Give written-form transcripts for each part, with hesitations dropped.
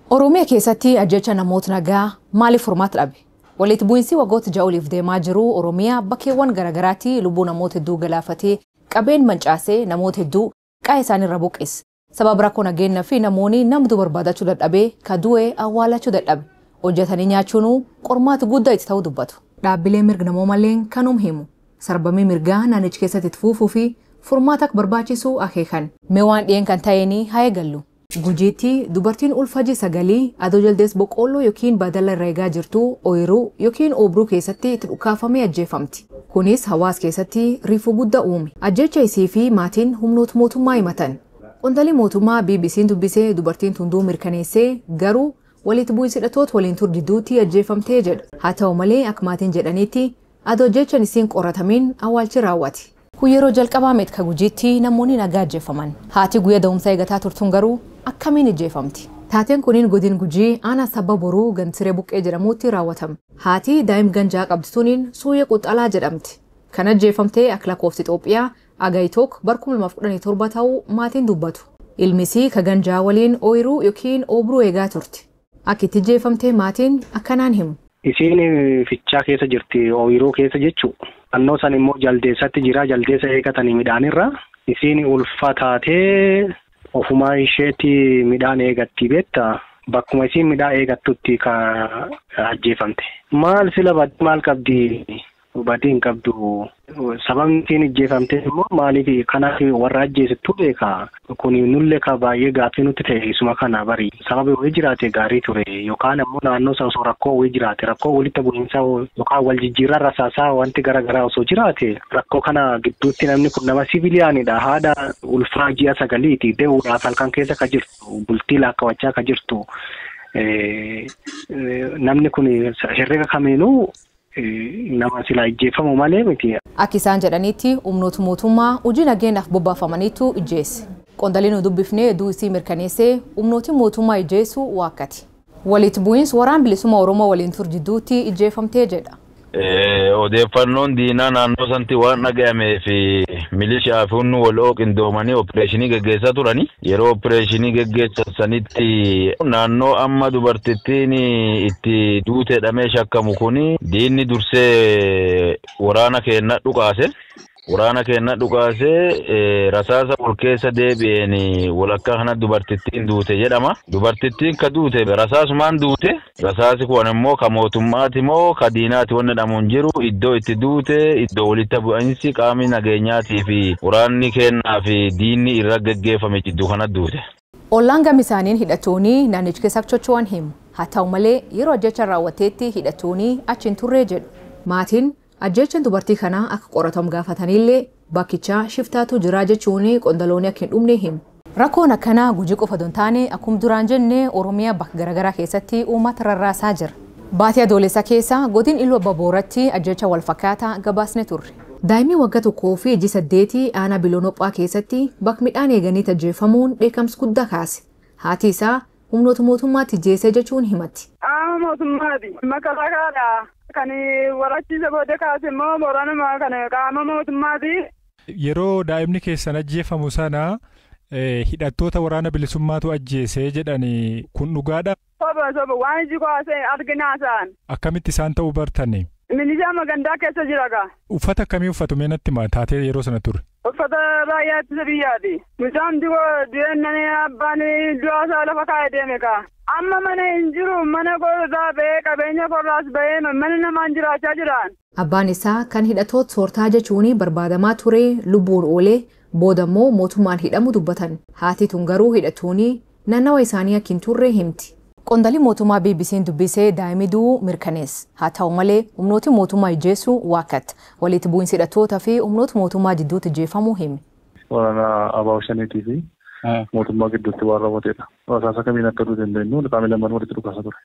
Oromiyaa keessatti ajjecha namoota nagaa maaliif furmaata dhabe? Walitti bu'iinsi waggoota 6 oliif deemaa jiru Oromiyaa bakkeewwan garaagaraatti lubbuu namoota hedduu galaafatee, qabeen mancaasee, namoota hedduu qa'ee isaaniirra buqqise. Sababa rakkoo nageenyaa fi namoonni namtu barbaadachuu dadhabee, ka du'e awwaalachuu dadhabe. Hojjetanii nyaachuun qormaata guddaa itti ta'uu dubbatu. Dhaabbilee mirga namoomallee kanum himu. Sarbamii mirgaa naannicha keessatti itti fufuu fi furmaata akka barbaachisu akeekan. Mee waan dhiyeen kan ta'een haa eegallu. Gujiitti dubartiin ulfa ji'a 9 adoo jaldees boqqoolloo yookiin badala irra eegaa jirtu ooyiruu yookiin oobruu keessatti itti dhukaafamee ajjeefamti. Kunis hawaasa keessatti rifuu guddaa uume. Ajjecha isii fi maatiin humnoota mootummaa himatan. Qondaalli mootummaa BBC'n dubbisee dubartiin tunduu mirkaneessee, garuu walitti bu'iinsi hidhattoota waliin tur jidduutti ajjeefamtee jedha. Haa ta'u malee, akka maatiin jedhanitti, adoo ajjechaan isiin qoratamiin awwaalchi raawwate. Kun yeroo jalqabaa miti ka Gujiitti namoonni nagaa ajjeefaman. Haati guyyaa da'umsaa eegataa turtuun garuu akkamiin ajjeefamti? Taateen kuniin godin Gujii aanaa Sabba Boruu Gantiree Buqqee jedhamutti raawwatama. Haati daa'im ganjaa qabdi tuniin Suuyee Quxxalaa jedhamti. Kan ajjeefamtee akka lakkoofsa Itoophiyaa Agayi 1 bar 2017 ta'uu maatiin dubbatu. Ilmisii ka ganjaa waliin ooyiruu yookiin oobruu eegaa turte. Akka itti ajjeefamtee maatiin akkanaan himu. Isiin fichaa keessa jirti, ooyiruu keessa jechuu. Naannoo san immoo jaldeessatti jira, jaldeessa eegatanii midhaanirra. Isiin ulfa taatee ofumaa isheetti midhaan eegatti beektaa. Bakkuma isiin midhaan eegattutti ka ajjeefamte. Maal sila badii maal qabdi? Badii hin qabdu. Sababni isiin ajjeefamte immoo maaliif, kanaaf warra ajjeesettu beeka. Kun nullee ka baay'ee gaaffii nutti ta'e isuma kana bari. Sababi wayii jiraate gaarii ture, yookaan ammoo naannoo sana osoo rakkoo wayii jiraate, rakkoo walitti bu'iinsa yookaan wal jijjiirraa rasaasaa wanti garaagaraa osoo jiraate, rakkoo kana gidduutti namni kun nama siviiliyaanidha. Haadha ulfaa ji'a 9ti, dee'uudhaaf halkan keessa ka jirtu, bultii laakkawachaa ka jirtu. Namni kun herrega kamiinuu nama sila ajjeefamu malee miti. Akka isaan jedhanitti, humnoota mootummaa hojii nageenyaaf bobbaafamaniitu ijjeesse. Qondaalli nu dubbifnee hedduu isii mirkaneessee humnooti mootummaa ijjeessu waakkati. Walitti bu'iinsi waraan bilisummaa Oromoo waliin tur jidduutti ijjeefamtee jedha. Odeeffannoon diinaa naannoo sanatti waan dhaga'amee fi milishaa fi humni wal qindoomanii opereeshinii geggeessaa turani. Yeroo opereeshinii geggeessan sanitti naannoo amma dubartittiin itti duuteedhamee shakkamu kuni diinni dursee waraana keenna dhukaase. Waraana keenna dhukaasee rasaasa ol keessa deebi'een walakkaa kana dubartittiin duute jedhama. Dubartittiin ka duute rasaasumaan duute. Rasaasi kun immoo ka mootummaati moo ka diinaati wanni jedhamu hin jiru. Iddoo itti duute iddoo walitti bu'insi qaamni nageenyaatii fi waraanni keennaa fi diinni irra geggeeffame jidduu kana duute. Ollaan gama isaaniin hidhattoonni naannicha keessa socho'an himu. Haa ta'u malee, yeroo ajjecha raawwateetti hidhattoonni achi hin turre jedhu. Maatiin ajjechaan dubartii kanaa akka qoratamu gaafatanillee, bakkichaa shiftaatu jira jechuun qondaloonni akka hin dhumne himu. Rakkoon akkanaa Gujii qofa osoo hin taane, akkuma duraan jenne, Oromiyaa bakka garaagaraa keessatti uummata rarraasaa jira. Baatii Adoolessaa keessa godin Iluu Abbaa Booratti ajjecha wal fakkaataa gabaasne turre. Daa'imni waggaa 1 fi ji'a 8 aanaa Biloonophaa keessatti bakka midhaan eeganii ajjeefamuun dheekkamsa guddaa kaase. Haati isaa humnoota mootummaatti jeesee jechuun himatti. Qaama mootummaati. Makalaakaadha. Kan warachiisa booda kaase immoo waraanuma kan qaama mootummaati. Yeroo daa'imni keessan ajjeefamu sana hidhattoota waraana bilisummaatu ajjeesee jedhani, kun dhugaadha? Soba, soba, waan iji kaasee arginaa isaan. Akkamitti isaan ta'uu bartani? Milishaa magandaa keessa jira gaa. Uffata akkamii uffatu, mee natti himaa, taatee yeroo sana ture? Uffata raayyaa ittisa biyyaati. Mucaan dhiyoo du'eennanii abbaan du'aa isaa lafa kaa'ee deeme gaa. Amma mana hin jiru, mana korraa ba'ee, qabeenya korraas ba'ee, mana namaan jiraachaa jiran. Abbaan isaa kan hidhattoota soortaa jechuun barbaadamaa ture lubbuun oolee booda immoo mootummaan hidhamu dubbatan. Haati tun garuu hidhattoonni naannawa isaanii akka hin turre himti. Qondaalli mootummaa BBC'n dubbisee daa'imni du'uu mirkaneesse. Haa ta'u malee, humnooti mootummaa ijjeessu waakkatti. Walitti bu'iinsi hidhattootaa fi humnoota mootummaa jidduutti ijjeefamuu himi. Waraana ABO Shaneetii fi mootummaa gidduutti waan raawwatedha. Rasaasa kamiin akka duute hin beeknu, qaamni lamaan walitti dhukaasa ture.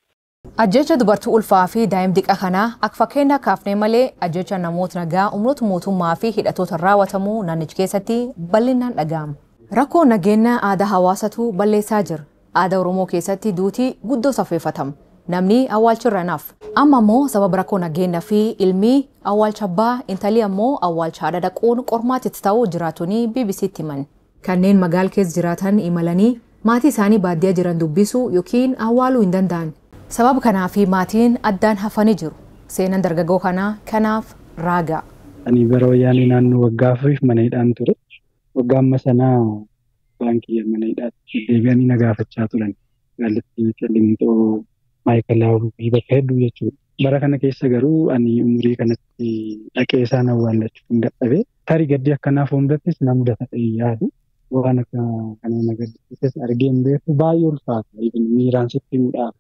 Ajjecha dubartii ulfaa fi daa'im diqa kanaa akka fakkeenya kaafnee malee, ajjecha namoota nagaa humnoota mootummaa fi hidhattoota raawwatamu naannicha keessatti bal'inaan dhaga'ama. Rakkoo nageenya aadaa hawaasatu balleessaa jira. Aadaa Oromoo keessatti duutii guddoo safeeffatama. Namni awwaalchirra naaf. Amma immoo sababa rakkoo nageenyaa fi ilmi awwaalcha abbaa, intalli ammoo awwaalcha haadha dhaquun qormaatitti ta'uu jiraatonni BBC'tti himan. Kanneen magaala keessa jiraatan imalanii maatii isaanii baadiyyaa jiran dubbisuu yookiin awwaaluu hin danda'an. Sababa kanaaf maatiin addaan hafanii jiru. Seenaan dargaggoo kanaa kanaaf raagaa. Ani bara wayyaanee naannoo waggaa afuriif mana hidhaan ture. Waggaa amma sanaa baankii mana hidhaatti deebi'anii na gaafachaa turan. Gaalittii, Qillinxoo, Maayikalaawii bakka hedduu jechuudha. Bara kana keessa garuu ani umurii kanatti dhaqee isaan awwaallachuu hin dadhabe. Tarii gaddi akkanaa fuuldurattis na mudata ta'ee yaadu. Waan akka kana na gaddisiises argee hin beeku baay'ee ulfaata. Miiraan sitti himuudhaaf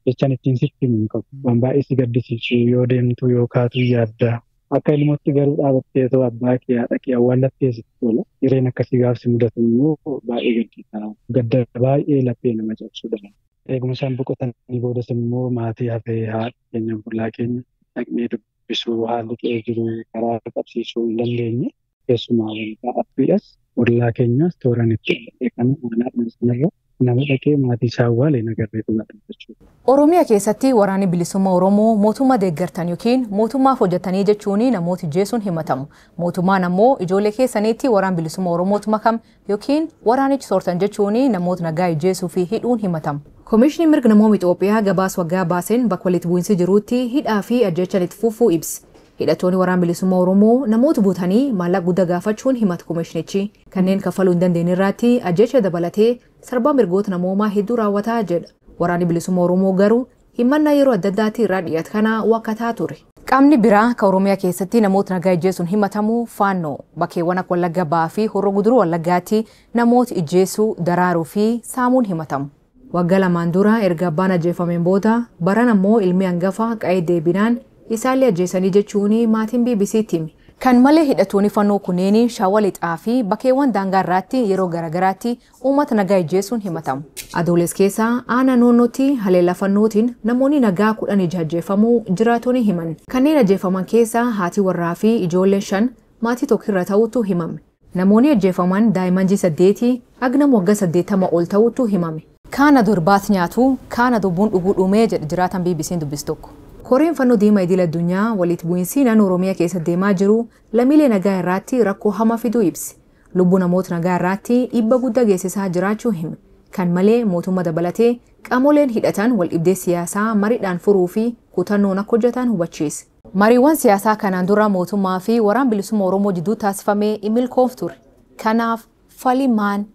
jechaan ittiin sitti himu hin qabu. Waan baay'ee si gaddisiisu yoo deemtu yoo kaatu yaadda. Akka ilmootti garuu dhaabattee otoo abbaa kee haadha kee awwaallattee sitti tola. Hireen akkasii gaaf si mudatu immoo baay'ee gaddisa. Gadda baay'ee laphee nama cabsudha. Eeguma isaan boqotanii boodas immoo maatii hafee haadha keenya obbulaa keenya dhaqnee dubbisuu haalli qe'ee jiru karaa qabsiisuu hin dandeenye. Keessumaa wanta afuriidhas ollaa keenyas tooraan itti dhaqee kan aanaadhuma sanarra nama dhaqee maatii isaa awwaalee nagarree dhugaadha jechuudha. Oromiyaa keessatti waraanni bilisummaa Oromoo mootummaa deeggartan yookiin mootummaaf hojjetanii jechuun namoota ijjeesuun himatamu. Mootummaan ammoo ijoollee keessaniitti waraan bilisummaa Oromootu makam yookiin waraanichi soortan jechuun namoota nagaa ijjeesuu fi hidhuun himatamu. Koomishiniin mirga namoota Itoophiyaa gabaasa waggaa baaseen bakka walitti bu'iinsi jirutti hidhaa fi ajjechaan itti fufuu ibsa. Hidhattoonni waraana bilisummaa Oromoo namoota butanii maallaqa guddaa gaafachuun himata koomishinichi. Kanneen kaffaluu hin dandeenye irratti ajjecha dabalatee sarbaa mirgoota namoomaa hedduu raawwataa jedha. Waraanni bilisummaa Oromoo garuu himannaa yeroo adda addaatti irraa dhiyaatu kana wakkataa ture. Qaamni biraa kan Oromiyaa keessatti namoota nagaa ijjeesuun himatamu Faannoo bakkeewwan akka Wallagga Ba'aa fi Horroo Guduruu Wallaggaatti namoota ijjeesuu, daraaruu fi saamuun himatamu. Waggaa lamaan dura erga abbaan ajjeefameen booda baran ammoo ilmi hangafa qa'ee deebinaan isaallee ajjeesanii jechuun maatiin BBC'tti hime. Kan malee hidhattoonni fannoo kunneen Shawaa Lixaa fi bakkeewwan daangaa irratti yeroo garaagaraatti uummata nagaa ijjeesuun himatamu. Adoolessa keessa aanaa noonnootti haleellaa fannootiin namoonni nagaa 10 ajjeefamuu jiraatonni himan. Kanneen ajjeefaman keessaa haati warraa fi ijoolleen 5 maatii tokko irra ta'utu himame. Namoonni ajjeefaman daa'imman 8 agnam waggaa 80 ol ta'utu himame. Kaana durbaas nyaatu, kaana dubbuun dhuguu dhumee jedhe jiraatan BBC'n dubbisu tokko. Koreen fannoo diimaa idil addunyaa walitti bu'iinsi naannoo Oromiyaa keessa deemaa jiru lammiilee nagaa irratti rakkoo hamaa fiduu ibse. Lubbuu namoota nagaa irratti dhiibba guddaa geessisaa jiraachuu hime. Kan malee mootummaa dabalatee qaamoleen hidhatan wal dhibdee siyaasaa mariidhaan furuu fi kutannoon akka hojjetan hubachiise. Mariiwwan siyaasaa kanaan dura mootummaa fi waraan bilisummaa Oromoo jidduu taasifame imilkoof ture. Kanaaf falimaan